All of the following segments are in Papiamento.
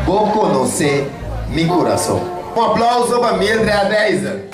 Bo konosé mi kurason. Un aplauso pa Mildred Reizer.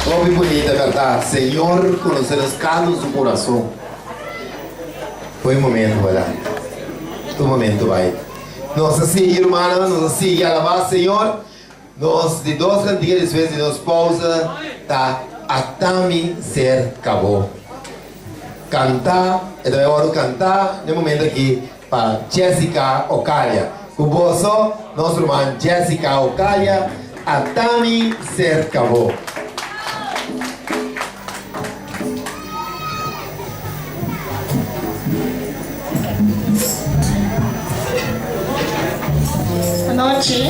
Hopi bunita berdad. Señor conoce nos cada un su corazon. Foi un momento bai la. Un momento bai. Nos a sigui rumannan, nos a sigui alaba Señor. Nos di dos cantica despues di nos pausa ta Atami Ser Cabo. Canta, e ta bai worde canta na e momento aki pa Jessica Ocalia. Cu boso, nos ruman Jessica Ocalia, Atami Ser Cabo. Anochi.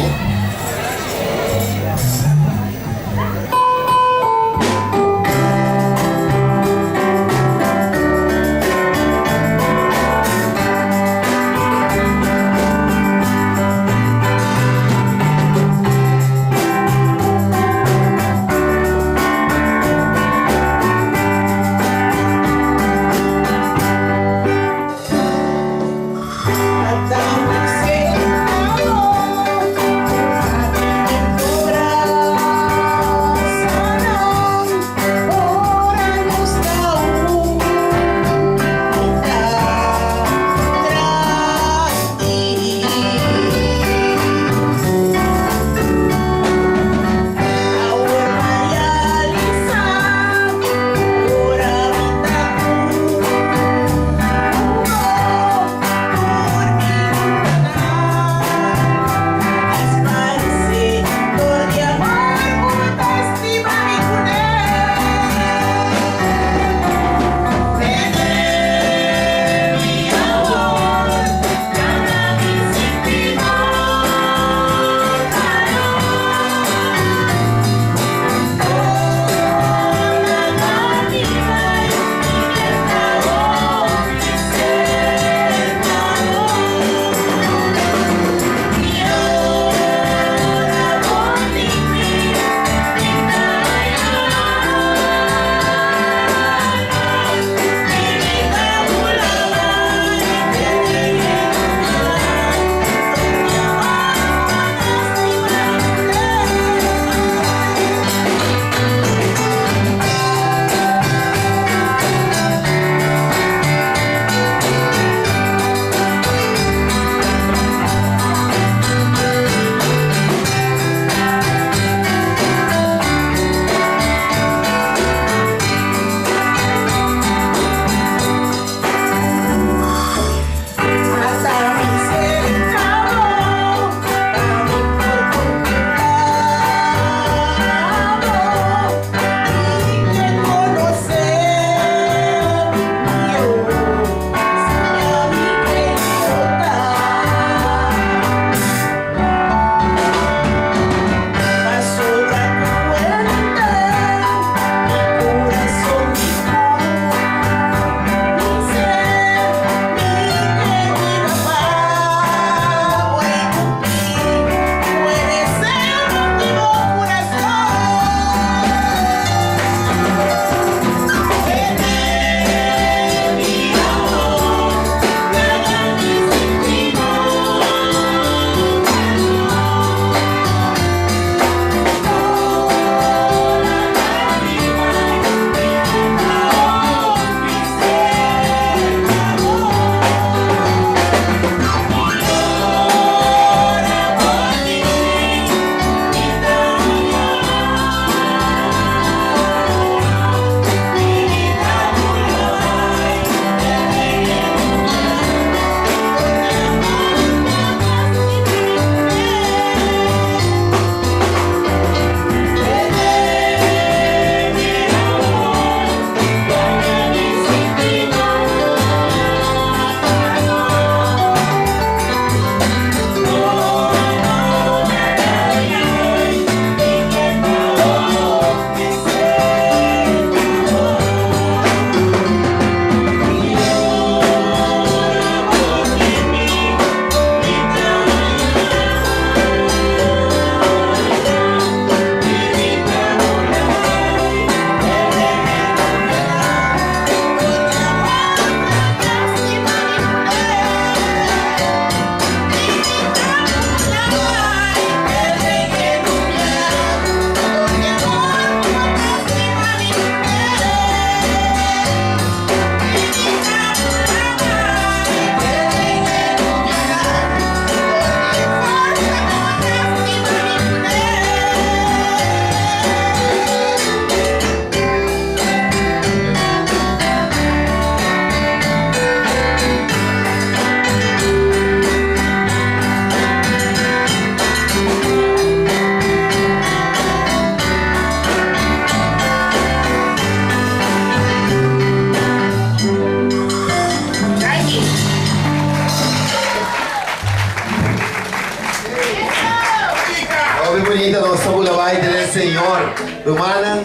Señor. Rumannan,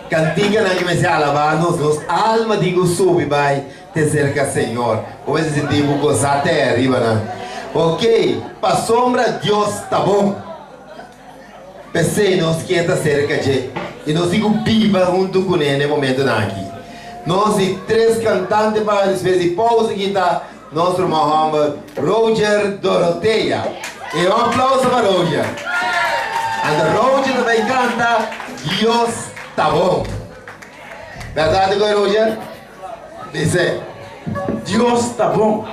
kantikanan ki mester alabá nos, nos alma tin ku subi bai te serka Señor. Bo mester sinti bo gosá te ariba nan. Ok, pasobra Dios ta bon. P'esei nos ke ta serka dje i nos tin ku biba huntu kuné na e momentunan aki. Nos di tres kantante pa despues di pousa aki ta nos ruman hòmber Roger Dorothea. I un aplauso pa Roger. Anto Roger ta bai kanta Dios ta bon. Bèrdat ku Roger? Dice. Dios ta bon.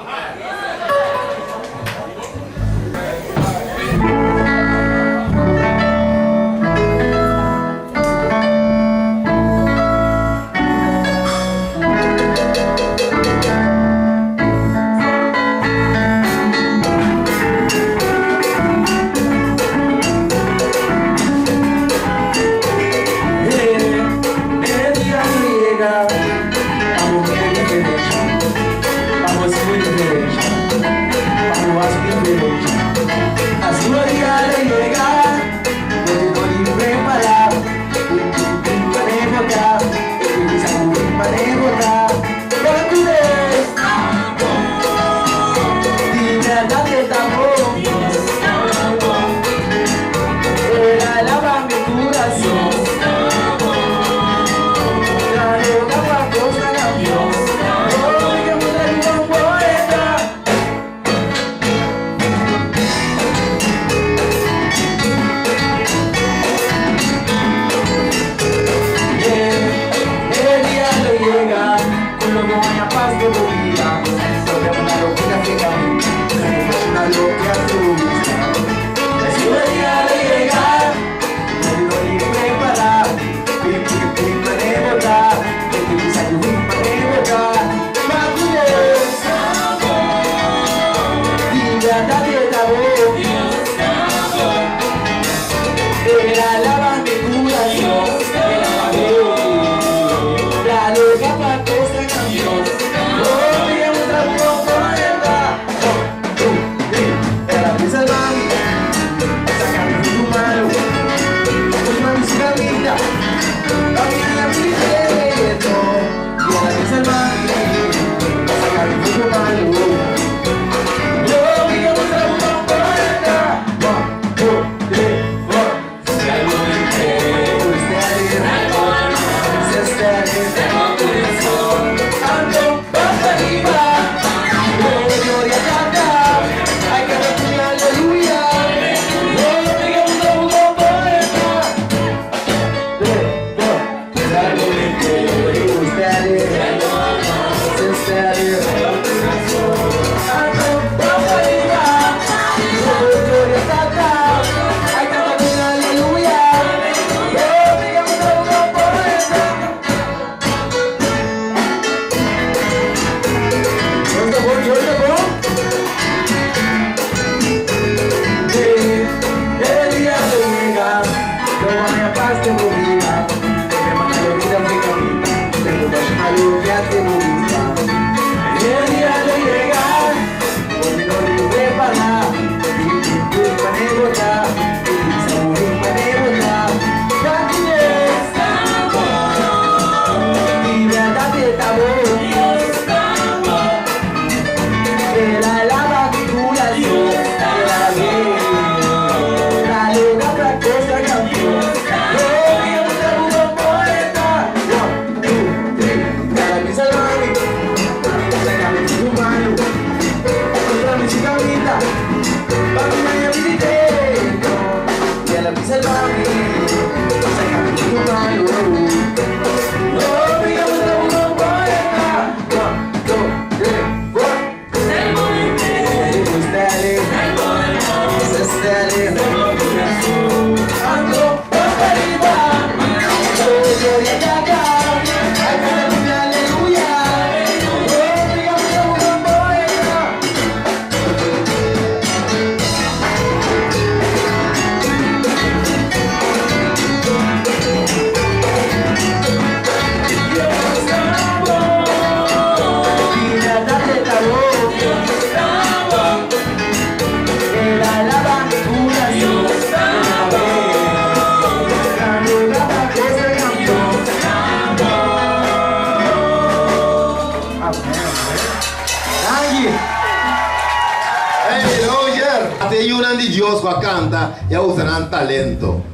Dios ku a kanta i a usa nan talento.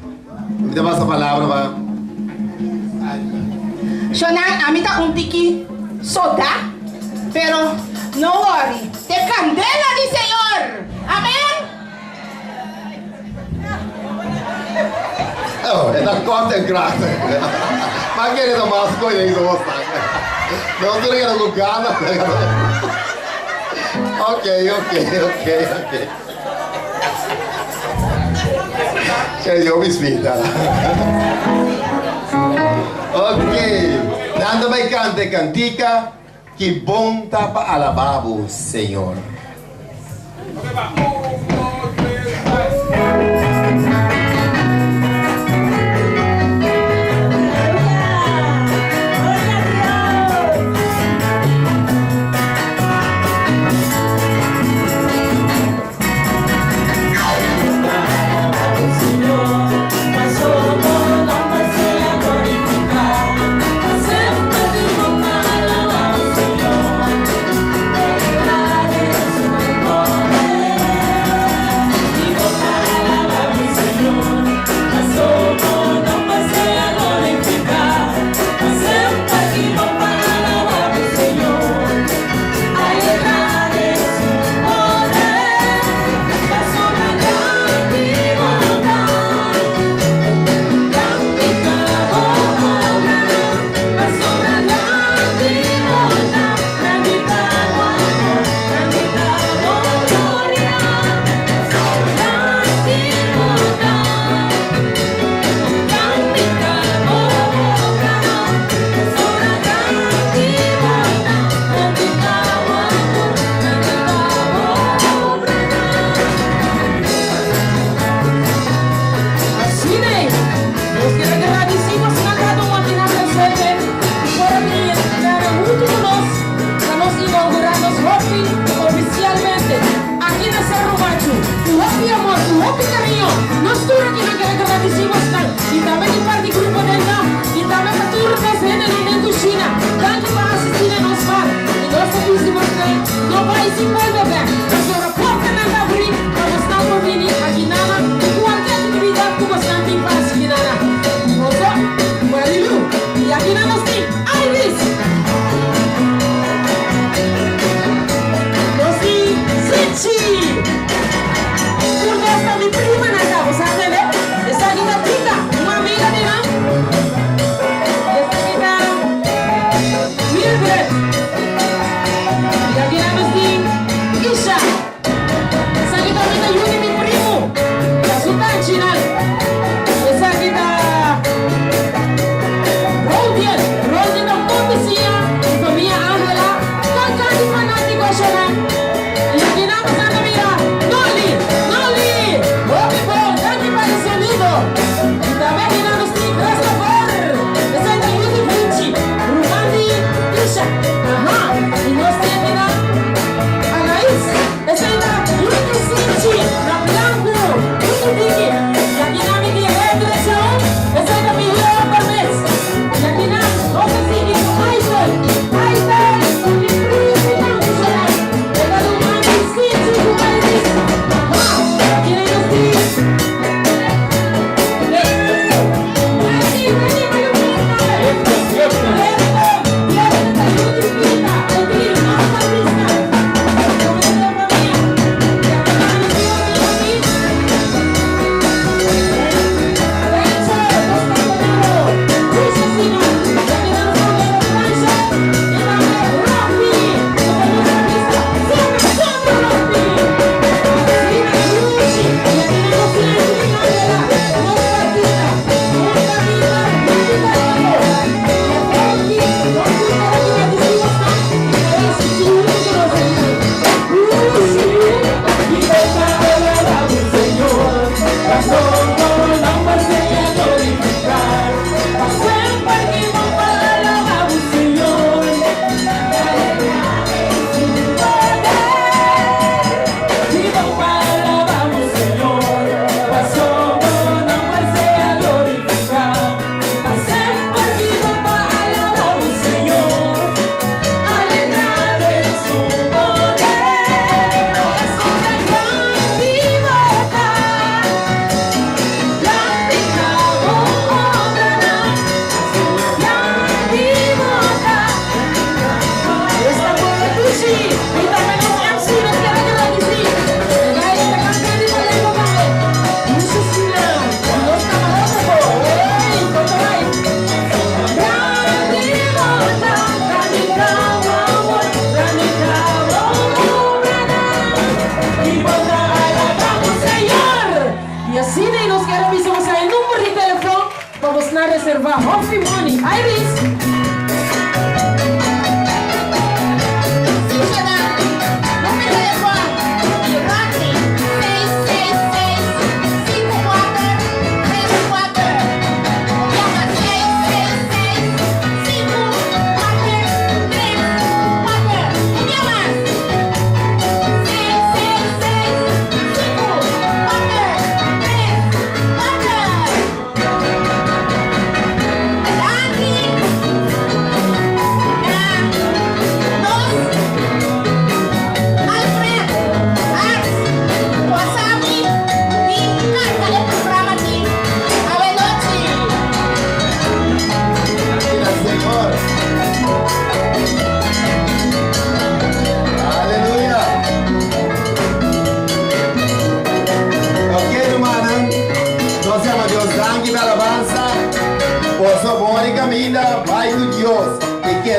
Mi ta pasa palabra pa. Shonan, ami ta un tiki soda, pero no worry, t'e candela di Señor! Amen! Oh, e ta kort en krachtig. Ma kere ta mas koe den su bosnan. Nos tur a keda ku gana. Ok, ok, ok, ok. Che yo bisbita. Ok, nan ta bai kanta e kantika Ki bon ta pa alabá bo, Señor.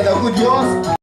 Keda ku Dios.